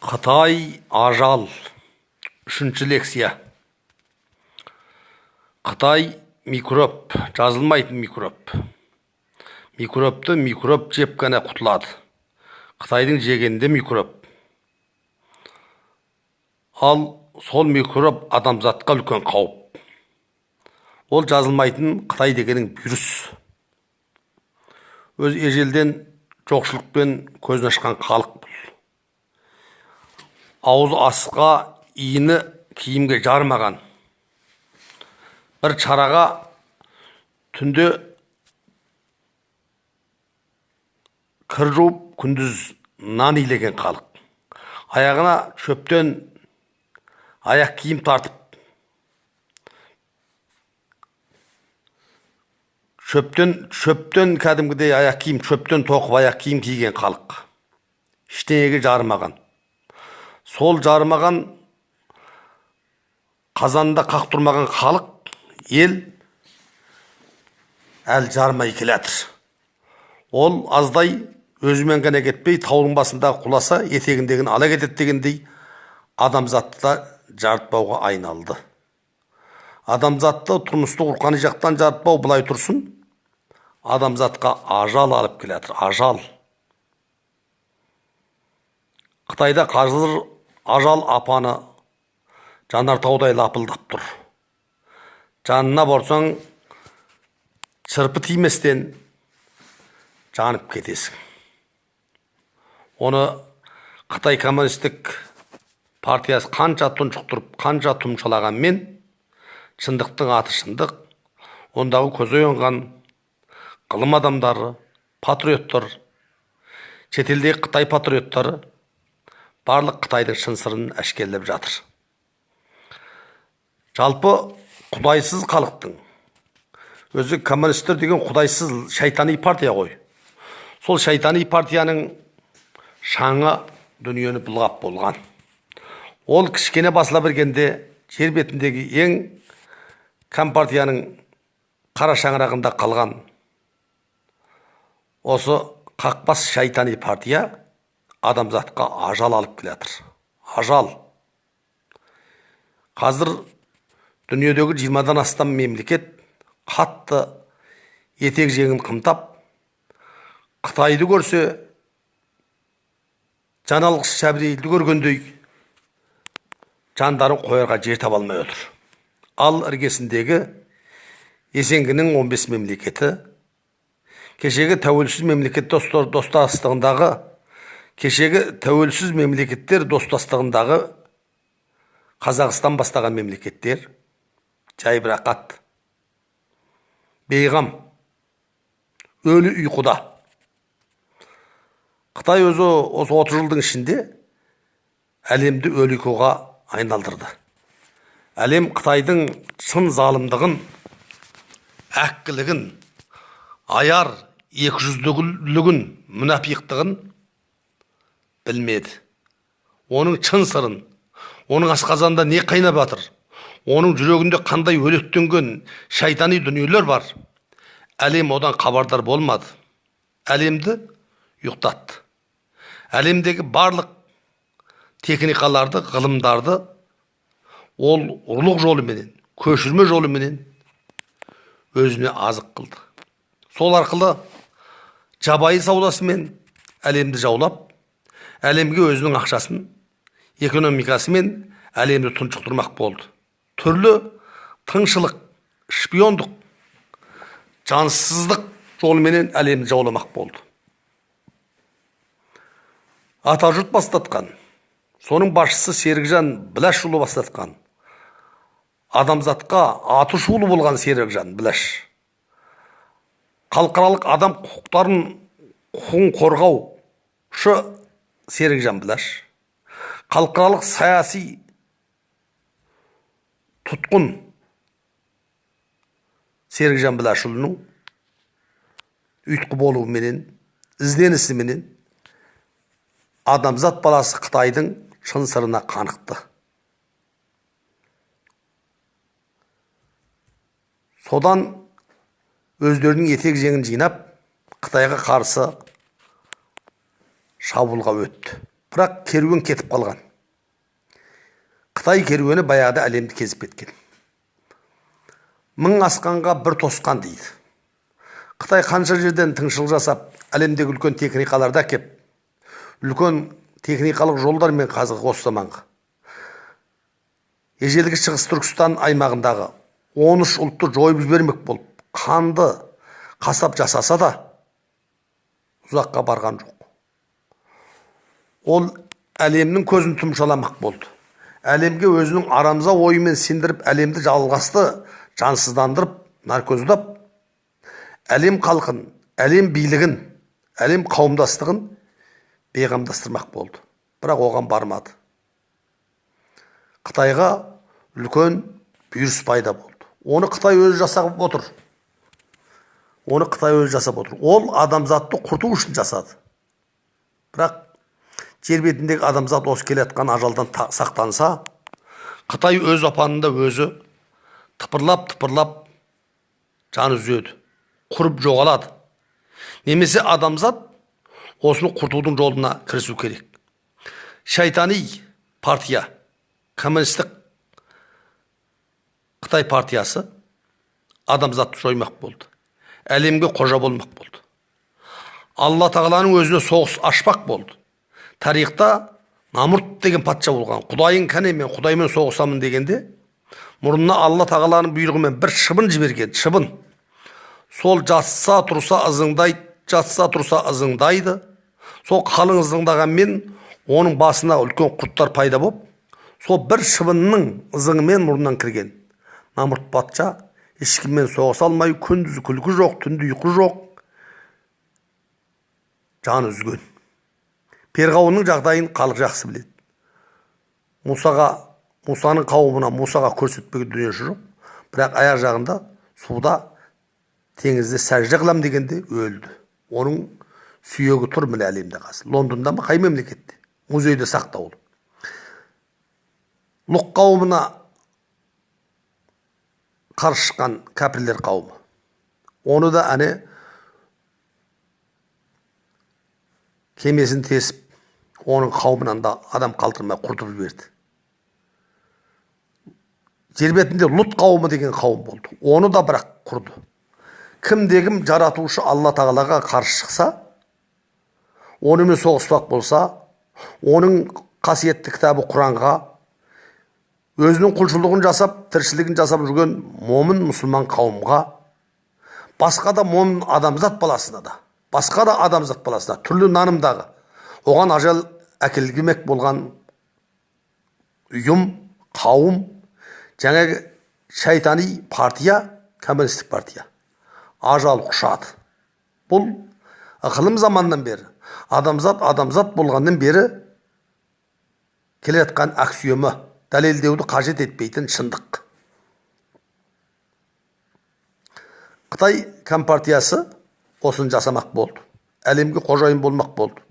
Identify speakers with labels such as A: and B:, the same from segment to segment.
A: Қытай ажал. Үшінші лекция. Қытай микроб, жазылмайтын микроб. Микробты микроб жеп қана құтылады. Қытайдың жегенінде микроб. Ал сол микроб адамзатқа үлкен қауіп. Ол жазылмайтын Қытай дегенің вирус. Өз ежелден жоқшылықпен көзін ашқан халық бұл. Ауыз асқа, иіні киімге жармаған. Бір шараға түнде кір жуып, күндіз нан илеген халық. Аяғына шөптен аяқ киім тартып, шөптен кәдімгідей аяқ киім, шөптен тоқып аяқ киім киген халық. Ештеңеге жарымаған. Сол жарымаған, қазанда қақ тұрмаған халық, ел әл жармай келатыр. Ол аздай өзімен ғана кетпей, таудың басында құласа, етегіндегін ала кетеді дегендей, адамзатты да жарытпауға айналды. Адамзатты тұрмыстық рухани жақтан жарытпау былай тұрсын, адамзатқа ажал алып келатыр, ажал. Қытайда қазір ажал апаны жанартаудай лапылдап тұр. Жанына барсаң, шырпы тиместен жанып кетесің. Оны Қытай коммунистік партиясы қанша тұншықтырып, қанша тұмшалағанмен, шындықтың аты шындық. Ондағы көзі оянған ғылым адамдары, патриоттар, шетелдегі Қытай патриоттары барлық Қытайдың шын сырын әшкерелеп жатыр. Жалпы құдайсыз халықтың, өзі коммунистер деген құдайсыз шайтани партия ғой. Сол шайтани партияның шаңы дүниені бұлғап болған. Ол кішкене басыла бергенде жер бетіндегі ең компартияның қара шаңырағында қалған осы қақпас шайтани партия адамзатқа ажал алып келатыр. Ажал. Қазір дүниедегі 20-дан астам мемлекет қатты етек жеңін қымтап, Қытайды көрсе, жан алғыш Жәбірейілді көргендей жандарын қоярға жер таба алмай отыр. Ал іргесіндегі Есенгінің 15 мемлекеті, кешегі тәуелсіз мемлекет достастығындағы, кешегі тәуелсіз мемлекеттер достастығындағы Қазақстан бастаған мемлекеттер жайбарақат, бейғам, өлі ұйқыда. Қытай өзі осы 30 жылдың ішінде әлемді өлі ұйқыға айналдырды. Әлем Қытайдың шын залымдығын, әккілігін, аяр екіжүзділігін, мүнәпиқтығын білмеді. Оның шын сырын, оның асқазанында не қайнап жатыр, оның жүрегінде қандай өлектенген шайтани дүниелер бар, әлем одан хабардар болмады. Әлемді ұйықтатты. Әлемдегі барлық техникаларды, ғылымдарды ол ұрлық жолыменен, көшірме жолыменен өзіне азық қылды. Сол арқылы жабайы саудасымен әлемді жаулап, әлемге өзінің ақшасын, экономикасымен әлемді тұншықтырмақ болды. Түрлі тыңшылық, шпиондық, жансыздық жолыменен әлемді жауламақ болды. Атажұрт бастатқан, соның басшысы Серікжан Біләшұлы бастатқан, адамзатқа аты шулы болған Серікжан Біләш, халықаралық адам құқықтарын құқығын қорғаушы Серікжан Біләш, халықаралық саяси тұтқын Серікжан Біләшұлының ұйытқы болуыменен, ізденісіменен адамзат баласы Қытайдың шын сырына қанықты. Содан өздерінің етек жеңін жинап, Қытайға қарсы шабуылға өтті. Бірақ керуен кетіп қалған. Қытай керуені баяғыда әлемді кезіп кеткен. Мың асқанға бір тосқан дейді. Қытай қанша жерден тыңшылық жасап, әлемдегі үлкен техникаларды әкеп, үлкен техникалық жолдармен қазіргі осы заманғы ежелгі Шығыс Түркістан аймағындағы 13 ұлтты жойып жібермек болып, қанды қасап жасаса да ұзаққа барған жоқ. Ол әлемнің көзін тұмшаламақ болды. Әлемге өзінің арамза ойымен сендіріп, әлемді жалғасты жансыздандырып, наркоздап, әлем халқын, әлем билігін, әлем қауымдастығын бейғамдастырмақ болды. Бірақ оған бармады. Қытайға үлкен вирус пайда болды. Оны Қытай өзі жасап отыр. Оны Қытай өзі жасап отыр. Ол адамзатты құрту үшін жасады. Бірақ жер бетіндегі адамзат осы келе жатқан ажалдан сақтанса, Қытай өз апанында өзі тыпырлап-тыпырлап жан үзеді, құрып жоғалады. Немесе адамзат осыны құртудың жолына кірісу керек. Шайтани партия, коммунистік Қытай партиясы адамзатты жоймақ болды. Әлемге қожа болмақ болды. Алла тағаланың өзіне соғыс ашпақ болды. Тарихта Намұрт деген патша болған. Құдайың кәне, мен Құдаймен соғысамын дегенде, мұрнына Алла тағаланың бұйрығымен бір шыбын жіберген, шыбын. Сол жатса тұрса ызыңдайды, жатса тұрса ызыңдайды. Сол қалың ызыңдағанмен оның басына үлкен құрттар пайда болып, сол бір шыбынның ызыңымен мұрнынан кірген. Намұрт патша ешкіммен соғыса алмай, күндіз күлкі жоқ, түнде ұйқы жоқ, жан үзген. Перғауынның жағдайын халық жақсы біледі. Мусаның қауымына Мусаға көрсетпеген дүниесі жоқ. Бірақ аяқ жағында суда, теңізде сәжде қылам дегенде өлді. Оның сүйегі тұр міне әлемде қазір. Лондонда ма, қай мемлекетте? Музейде сақтаулы. Лұқ қауымына қарсы шыққан кәпірлер қауымы. Оны да әне кемесін тесіп, оның қауымынан да адам қалдырмай құртып жіберді. Жер бетінде Лұт қауымы деген қауым болды. Оны да бірақ құрды. Кімде-кім жаратушы Алла тағалаға қарсы шықса, онымен соғыспақ болса, оның қасиетті кітабы Құранға, өзінің құлшылығын жасап, тіршілігін жасап жүрген момын мұсылман қауымға, басқа да момын адамзат баласына да, басқа да адамзат баласына, түрлі нанымдағы, оған ажал әкелмек болған ұйым, қауым, жаңағы шайтани партия, коммунистік партия ажал құшады. Бұл ықылым заманнан бері, адамзат адамзат болғаннан бері келе жатқан аксиома, дәлелдеуді қажет етпейтін шындық. Қытай компартиясы осыны жасамақ болды. Әлемге қожайын болмақ болды.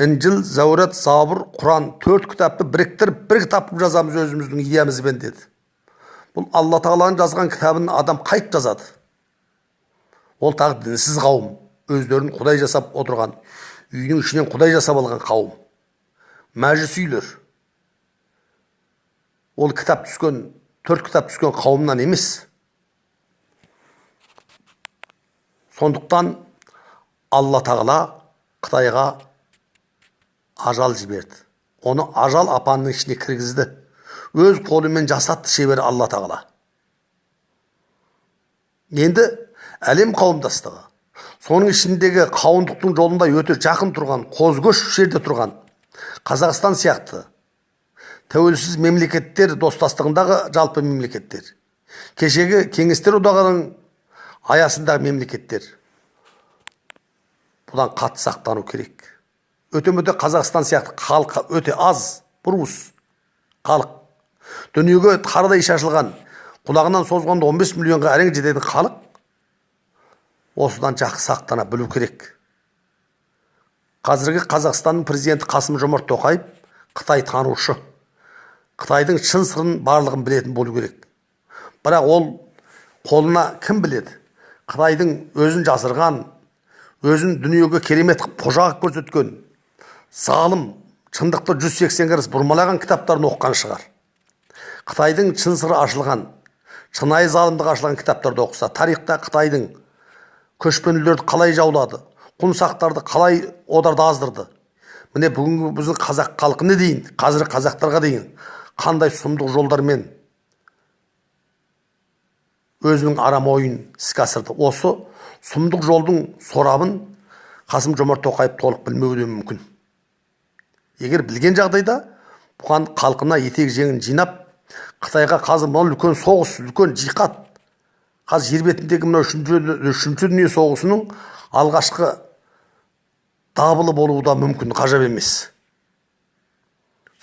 A: Інжіл, Зәурат, Забур, Құран 4 кітапты біріктіріп, бір кітап қылып жазамыз өзіміздің идеямызбен деді. Бұл Алла тағаланың жазған кітабын адам қайтып жазады? Ол тағы дінсіз қауым, өздерін Құдай жасап отырған, үйінің ішінен Құдай жасап алған қауым. Мәжүс үйлер. Ол кітап түскен, 4 кітап түскен қауымнан емес. Сондықтан Алла тағала Қытайға ажал жіберді. Оны ажал апанның ішіне кіргізді. Өз қолымен жасатты шебер Алла тағала. Енді әлем қауымдастығы, соның ішіндегі қауымдықтың жолында өте жақын тұрған, қозгөш жерде тұрған Қазақстан сияқты тәуелсіз мемлекеттер достастығындағы жалпы мемлекеттер, кешегі Кеңестер одағының аясындағы мемлекеттер бұдан қатты сақтану керек. Өте-мөте Қазақстан сияқты халық өте аз, бір уыс халық. Дүниеге қарадай шашылған, құлағынан созғанда 15 миллионға әрең жететін халық осыдан жақсы сақтана білу керек. Қазіргі Қазақстанның президенті Қасым-Жомарт Тоқаев Қытай танушы. Қытайдың шын сырын барлығын білетін болу керек. Бірақ ол қолына кім біледі? Қытайдың өзін жасырған, Өзін дүниеге керемет қып қожа қып көрсеткен, залым, шындықты 180 градус бұрмалаған кітаптарын оқыған шығар. Қытайдың шын сыры ашылған, шынайы залымдығы ашылған кітаптарды оқыса, тарихта Қытайдың көшпенділерді қалай жаулады, құнсақтарды қалай одарды аздырды. Міне бүгінгі біздің қазақ халқына дейін, қазіргі қазақтарға дейін қандай сұмдық жолдармен өзінің арам ойын іске асырды. Осы сұмдық жолдың сорабын Қасым Жомарт Тоқаев толық білмеуі де мүмкін. Егер білген жағдайда бұған халқына етек жеңін жинап, Қытайға қазір мынау үлкен соғыс, үлкен жиһад, қазір жер бетіндегі мынау үшінші дүние соғысының алғашқы дабылы болуы да мүмкін, ғажап емес.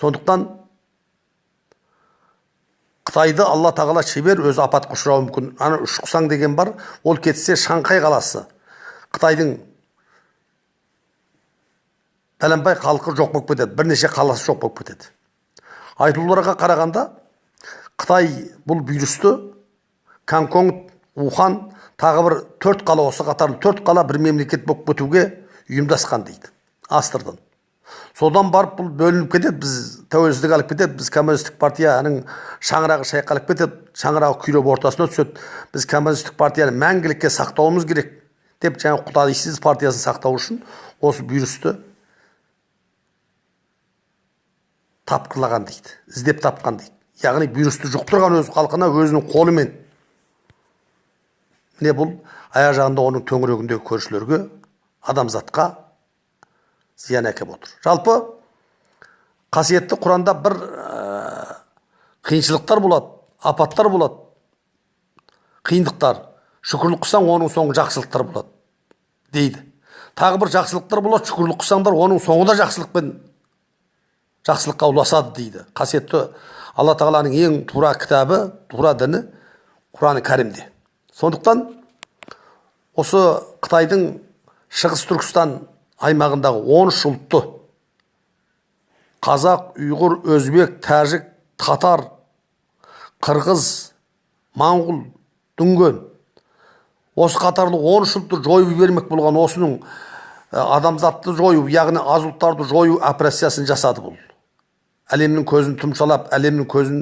A: Сондықтан Қытайды Алла Тағала шебер өзі апатқа ұшырауы мүмкін. Ана Үшқұсаң деген бар, ол кетсе Шанхай қаласы, Қытайдың бәленбай халқы жоқ болып кетеді, бірнеше қаласы жоқ болып кетеді. Айтуларға қарағанда Қытай бұл вирусты Гонконг, Ухан, тағы бір 4 қала, осы қатарлы 4 қала бір мемлекет болып кетуге ұйымдасқан дейді, астыртын. Содан барып бұл бөлініп кетеді, біз тәуелсіздік алып кетеді, біз коммунистік партияның шаңырағы шайқалып кетеді, шаңырағы күйреп ортасына түседі, біз коммунистік партияны мәңгілікке сақтауымыз керек деп жаңа құдайсыз партиясын сақтау үшін осы вирусты тапқырлаған дейді, іздеп тапқан дейді. Яғни вирусты жұқтырған өз халқына өзінің қолымен. Міне бұл аяқ жағында оның төңірегіндегі көршілерге, адамзатқа зиян әкеп отыр. Жалпы қасиетті Құранда бір қиыншылықтар болады, апаттар болады, қиындықтар. Шүкірлік қылсаң, оның соңы жақсылықтар болады дейді. Тағы бір жақсылықтар болады, шүкірлік қылсаңдар, оның соңы да жақсылықпен жақсылыққа ұласады дейді. Қасиетті Алла Тағаланың ең тура кітабы, тура діні Құран-ы Кәрімде. Сондықтан осы Қытайдың Шығыс Түркістан аймағындағы 13 ұлтты қазақ, ұйғыр, өзбек, тәжік, татар, қырғыз, моңғол, дүнген осы қатарлы 13 ұлтты жойып жібермек болған осының адамзатты жою, яғни аз ұлттарды жою операциясын жасады бұл. Әлемнің көзін тұмшалап, әлемнің көзін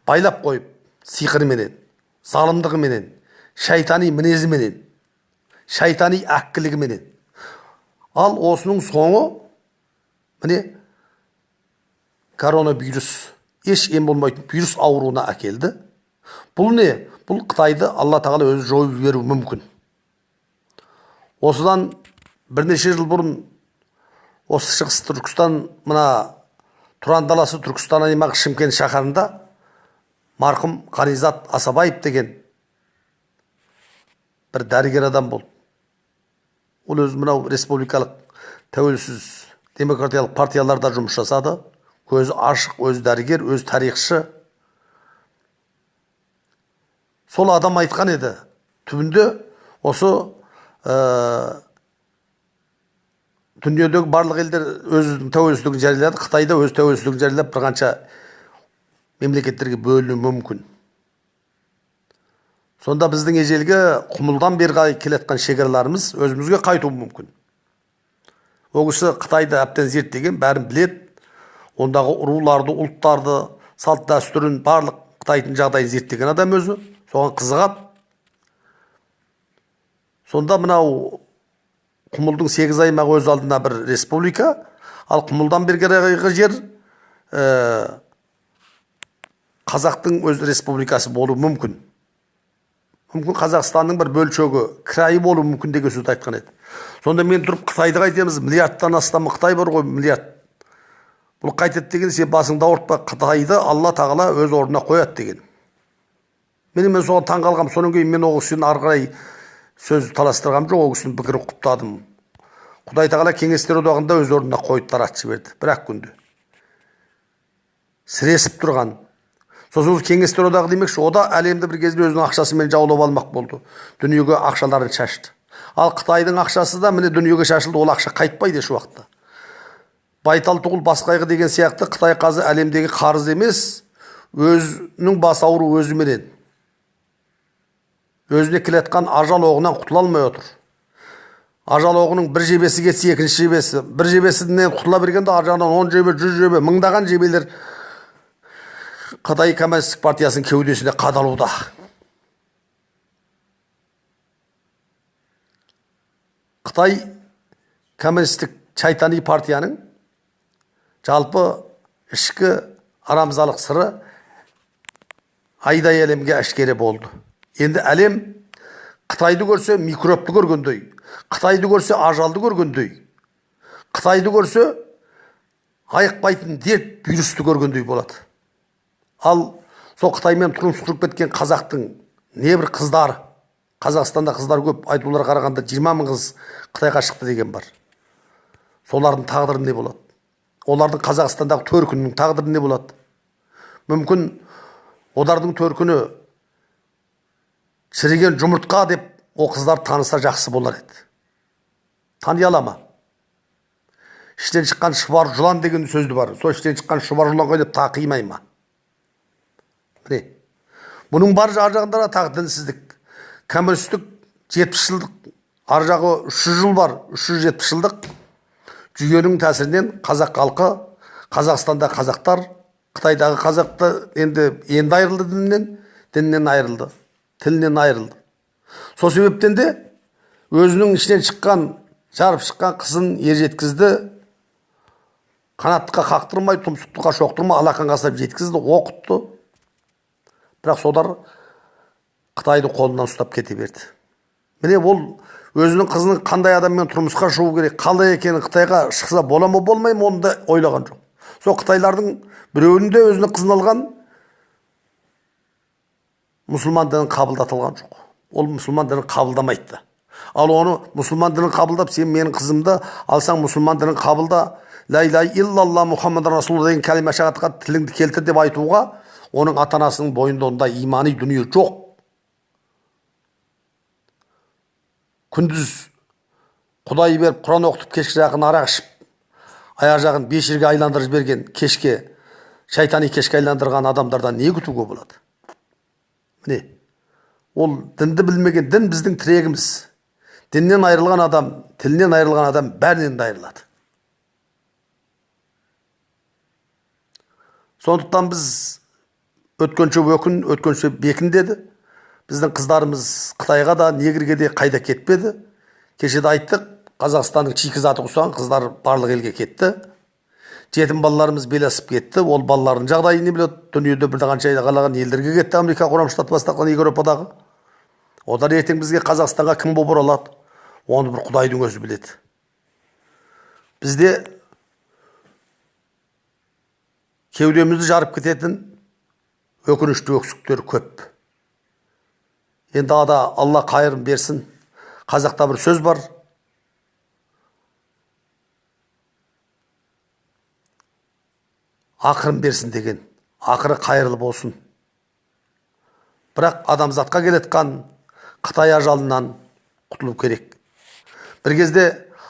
A: байлап қойып, сиқырменен, залымдығыменен, шайтани мінезіменен, шайтани әккілігіменен. Ал осының соңы міне коронавирус, еш ем болмайтын вирус ауруына әкелді. Бұл не? Бұл Қытайды Алла Тағала өзі жойып жіберуі мүмкін. Осыдан бірнеше жыл бұрын осы Шығыс Түркістан, мына Тұран даласы Түркістан аймағы Шымкент шаһарында марқұм Ғанизат Асабаев деген бір дәрігер адам болды. Ол өзі мынау республикалық тәуелсіз демократиялық партияларда жұмыс жасады. Көзі ашық, өзі дәрігер, өзі тарихшы. Сол адам айтқан еді, түбінде осы дүниедегі барлық елдер өзінің тәуелсіздігін жариялады, Қытай да өз тәуелсіздігін жариялап бірқанша мемлекеттерге бөлінуі мүмкін. Сонда біздің ежелгі құмылдан бері қарай келе жатқан шекараларымыз өзімізге қайтуы мүмкін. Ол кісі Қытайды әбден зерттеген, бәрін біледі. Ондағы руларды, ұлттарды, салт дәстүрін, барлық Қытайдың жағдайын зерттеген адам өзі, соған қызығады. Сонда мынау Құмылдың 8 аймағы өз алдына бір республика, ал Құмылдан бері қарайғы жер қазақтың өз республикасы болуы мүмкін. Мүмкін Қазақстанның бір бөлшегі, крайы болуы мүмкін деген сөзді айтқан еді. Сонда мен тұрып Қытайды қайтеміз, миллиардтан астам Қытай бар ғой, миллиард. Бұл қайтеді деген, сен басыңды ауыртпа, Қытайды Алла Тағала өз орнына қояды деген. Мен соған таң қалғам, содан кейін мен ол кісінің ары қарай сөз таластырғам жоқ, ол кісінің пікірін құптадым. Құдай Тағала Кеңестер Одағында өз орнына қойып таратып жіберді, бір-ақ күнде. Сіресіп тұрған. Сосын Кеңестер Одағы демекші, о да әлемді бір кезде өзінің ақшасымен жаулап алмақ болды. Дүниеге ақшаларын шашты. Ал Қытайдың ақшасы да міне дүниеге шашылды, ол ақша қайтпайды еш уақытта. Байтал тұғыл бас қайғы деген сияқты Қытай қазір әлемдегі қарыз емес, өзінің бас ауруы өзіменен. Өзіне келе жатқан ажал оғынан құтыла алмай отыр. Ажал оғының бір жебесі кетсе, екінші жебесі, бір жебесінен құтыла бергенде ар жағынан 10 жебе, 100 жебе, мыңдаған жебелер Қытай Коммунистік партиясының кеудесіне қадалуда. Қытай Коммунистік шайтани партияның жалпы ішкі арамзалық сыры айдай әлемге әшкере болды. Енді әлем Қытайды көрсе микробты көргендей, Қытайды көрсе ажалды көргендей, Қытайды көрсе айықпайтын дерт вирусты көргендей болады. Ал сол Қытаймен тұрмыс құрып кеткен қазақтың небір қыздары, Қазақстанда қыздар көп, айтуларға қарағанда 20 мың қыз Қытайға шықты деген бар. Солардың тағдыры не болады? Олардың Қазақстандағы төркінінің тағдыры не болады? Мүмкін олардың төркіні шіріген жұмыртқа деп о қыздар таныса жақсы болар еді. Тани ала ма? Іштен шыққан шұбар жылан деген сөзді бар. Сол іштен шыққан шұбар жылан ғой деп тағы қимай ма? Міне. Бұның бар ар жағында тағы дінсіздік. Коммунистік 70 жылдық, ар жағы 300 жыл бар, 370 жылдық жүйенің тәсірінен қазақ халқы, Қазақстанда қазақтар, Қытайдағы қазақты енді айырылды діннен, діннен айырылды, тілінен айырылды. Сол себептен де өзінің ішінен шыққан, жарып шыққан қызын ер жеткізді, қанаттыққа қақтырмай, тұмсықтыққа шоқтырмай, алақанға салып жеткізді, оқытты. Бірақ солар Қытайды қолынан ұстап кете берді. Міне ол өзінің қызының қандай адаммен тұрмысқа шығу керек, қалай екенін, Қытайға шықса бола ма болмай ма, оны да ойлаған жоқ. Сол қытайлардың біреуінде өзінің қызын алған мұсылман дінін қабылдатылған жоқ. Ол мұсылман дінін қабылдамайды. Ал оны мұсылман дінін қабылдап, сен менің қызымды алсаң мұсылман дінін қабылда, ла илаһа иллалла Мұхаммад расулулла деген кәлима шахадатқа тіліңді келтір деп айтуға оның ата-анасының бойында ондай имани дүние жоқ. Күндіз Құдай беріп Құран оқытып, кешке жақын арақ ішіп, аяқ жағын бес жерге айландырып жіберген, кешке шайтани кешке айландырған адамдардан не күтуге болады? Міне, ол дінді білмеген, дін біздің тірегіміз. Діннен айырылған адам, тілінен айырылған адам бәрінен де айырылады. Сондықтан біз өткенше өкін, өткенше бекін деді. Біздің қыздарымыз Қытайға да, негрге де қайда кетпеді. Кеше де айттық, Қазақстанның шикізаты құсаған қыздар барлық елге кетті. Жетім балаларымыз бел асып кетті. Ол балалардың жағдайы не біледі? Дүниеде бірде қанша қалаған елдерге кетті, Америка Құрама Штаты бастаған Еуропадағы. Олар ертең бізге Қазақстанға кім болып оралады? Оны бір Құдайдың өзі біледі. Бізде кеудемізді жарып кететін өкінішті өксіктер көп. Енді ада Алла қайырын берсін. Қазақта бір сөз бар. Ақырын берсін деген. Ақыры қайырлы болсын. Бірақ адамзатқа келетқан Қытай ажалынан құтылу керек. Бір кезде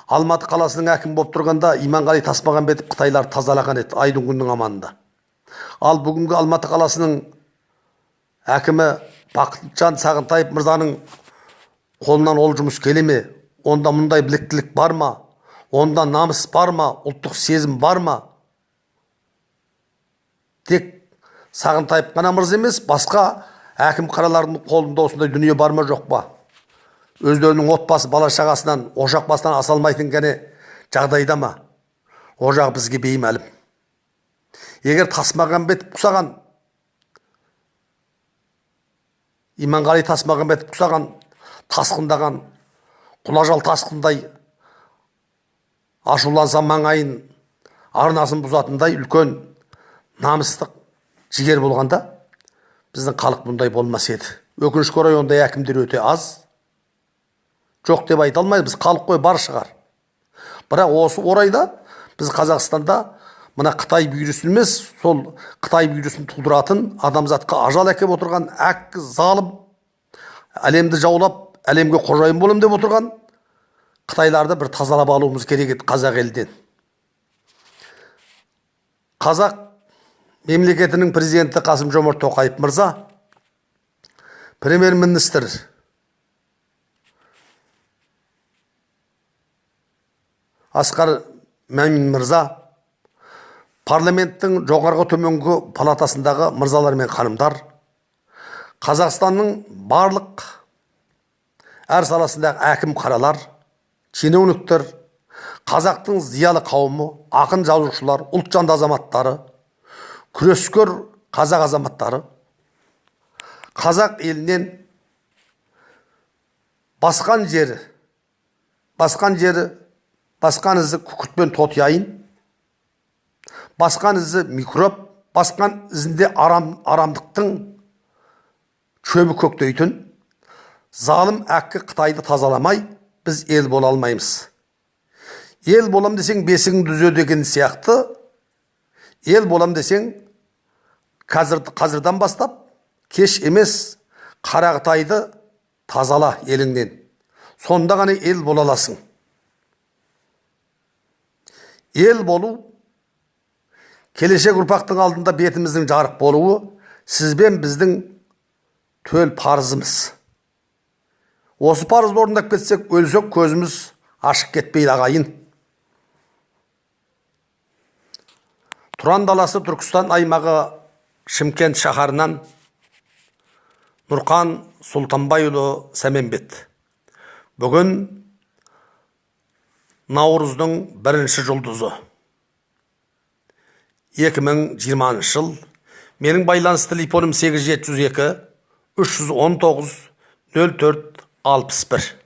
A: Алматы қаласының әкімі болып тұрғанда Иманғали Тасмағамбетов Қытайлар тазалаған еді айдың күннің аманында. Ал бүгінгі Алматы қаласының әкімі Бақытжан Сағынтаев мырзаның қолынан ол жұмыс келе ме? Онда мұндай біліктілік бар ма? Онда намыс бар ма? Ұлттық сезім бар ма? Тек Сағынтаев қана мырза емес, басқа әкім қаралардың қолында осындай дүние бар ма, жоқ па? Өздерінің отбасы бала шағасынан, ошақ басынан аса алмайтын кәне жағдайда ма? О жағы бізге беймәлім. Егер Тасмағамбетов құсаған, Иманғали Тасмағамбетов құсаған, тасқындаған, құлажал тасқындай ашуланса маңайын, арнасын бұзатындай үлкен намыстық жігер болғанда, біздің халық бұндай болмас еді. Өкінішке орай ондай әкімдер өте аз. Жоқ деп айта алмаймыз, халық қой бар шығар. Бірақ осы орайда біз Қазақстанда мына Қытай вирусын емес, сол Қытай вирусын тудыратын, адамзатқа ажал әкеп отырған әккі залым, әлемді жаулап, әлемге қожайын болам деп отырған Қытайларды бір тазалап алуымыз керек еді қазақ елден. Қазақ мемлекетінің президенті Қасым-Жомарт Тоқаев мырза, премьер-министр Асқар Мәмин мырза, парламенттің жоғарғы төменгі палатасындағы мырзалар мен ханымдар, Қазақстанның барлық әр саласындағы әкім қаралар, шенеуніктер, қазақтың зиялы қауымы, ақын жазушылар, ұлтжанды азаматтары, күрескер қазақ азаматтары, қазақ елінен басқан жері, басқан ізі күкірт пен тотияйын, басқан ізі микроб, басқан ізінде арамдықтың чөбі көктейтін залым әккі Қытайды тазаламай біз ел бола алмаймыз. Ел болам десең бесігің түзе деген сияқты, ел болам десең қазірдан бастап кеш емес, қара Қытайды тазала еліңнен. Сонда ғана ел бола аласың. Ел болу, келешек ұрпақтың алдында бетіміздің жарық болуы сізбен біздің төл парызымыз. Осы парызды орындап кетсек, өлсек көзіміз ашық кетпейді ағайын. Тұран даласы Түркістан аймағы Шымкент шаһарынан Нұрқан Сұлтанбайұлы Сәменбет. Бүгін Наурыздың бірінші жұлдызы. 2020 жыл. Менің байланыс телефоным 8702 319 04 61.